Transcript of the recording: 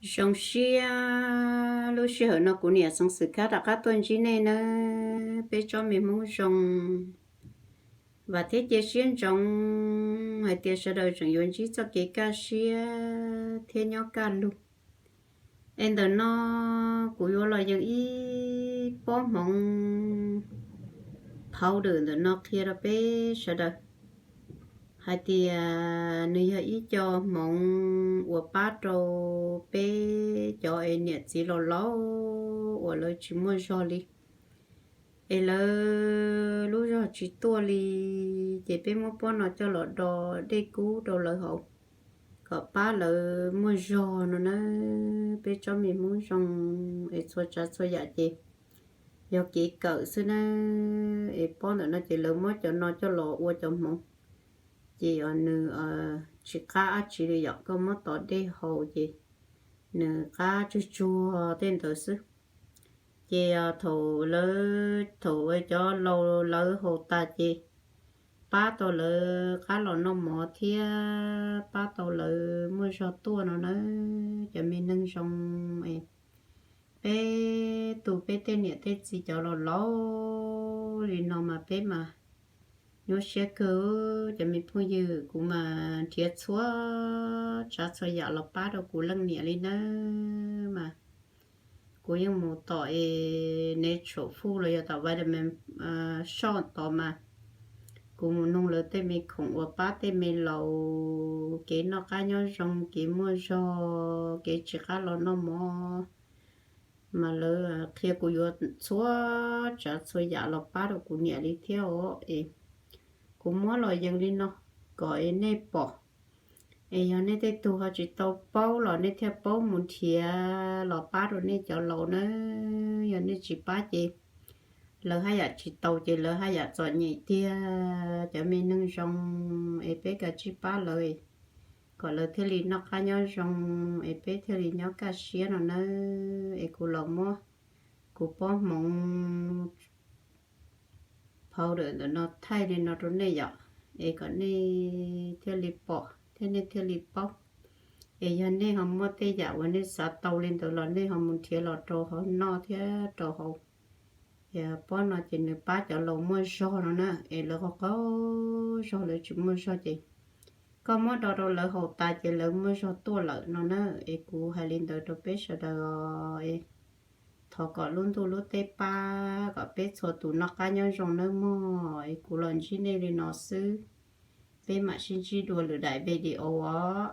Zoo siab lub sij hawm no kuv niam Xeev Xwm Khab rov qab tuaj ntsib nej nawb peb tsob me Hmoob zoo. Vam thiab cia siab ntsoov hais tias sawv daws tseem yuav ntsib txoj kev kaj siab thiab nyob kaj lug. Es ntawm no kuv yuav los yees ib pob hmoov powder ntawm no qhia rau peb sawv daws hais tias nws yog ib co hmoov uas pab rau peb cov es niam txiv laus laus uas lawv tsis muaj zog li, es lawv lub zog tsis tuaj li, ces peb muab pob no coj los do dej kub rau lawv haus kom pab lawv muaj zog no na. Peb tsob me Hmoob zoo, es txhua tsav txhua yam ces yog kev kawm xwb na. Es pob ntawm no ces lawv muab cov no coj los ua cov hmoov, ces nws tsis qab dab tsi li yom, koj muab tov dej haus ces nws qab tsuag tsuag tej ntawd xwb. Ces thaum lawv, thaum cov laus lawv haus tas ces pab tau lawv qab los noj mov thiab pab tau lawv muaj zog tuaj no na. Cov me neeg zoo, peb tu peb tej niam tej txiv cov laus laus li no mas peb mas nyuaj siab kawg. Cov me phooj ywg, kuv mas nrhiav txhua tsav txhua yam los pab rau kuv leej niam li nawb mas. Kuv yeej mus tom es natural food los yog tom vitamin shop tod mas kuv mus nug lawv tej me khoom uas pab tej me laus kev noj qab nyob zoo, kev muaj zog, kev tsis qab los noj mov, mas lawv qhia kuv yuav txhua tsav txhua yam los pab rau kuv niam li thiab os. Es kuv muab los yees li no kom es nej pom. Es yog nej tej tug ho tsis tau paub los nej thiaj paub mus nrhiav los pab rau nej cov laus na. Yog nej tsis pab ces lawv haj yam tsis tau ces lawv haj yam txom nyem tiag. Cov me neeg zoo, es peb kav tsij pab lawv kom lawv thiaj li noj qab nyob zoo, es peb thiaj li nyob kaj siab no nawb. Es kuv los muab kuv pob hmoov powder ntawm no thaij li no rau nej yom, es kom nej thiaj li pom thiab nej thiaj li paub. Es yog nej ho muaj tej yam uas nej xav tau li ntawd los nej ho mus nrhiav los rau hauv noj thiab rau hauv. Pob no ces nws pab cov laus muaj zog no na, es lawv qaug qaug zog lawv tsis muaj zog ces koj muab do rau lawv haus tas ces lawv muaj zog tuaj lawm no na. Es kuv hais li ntawd rau peb sawv daws os. Thov kom lub ntuj lub teb pab kom peb txhua tus noj qab nyob zoo nawb mog. Es kuv los ntsib nej li no xwb, peb mam sib ntsib dua lwm daim video os.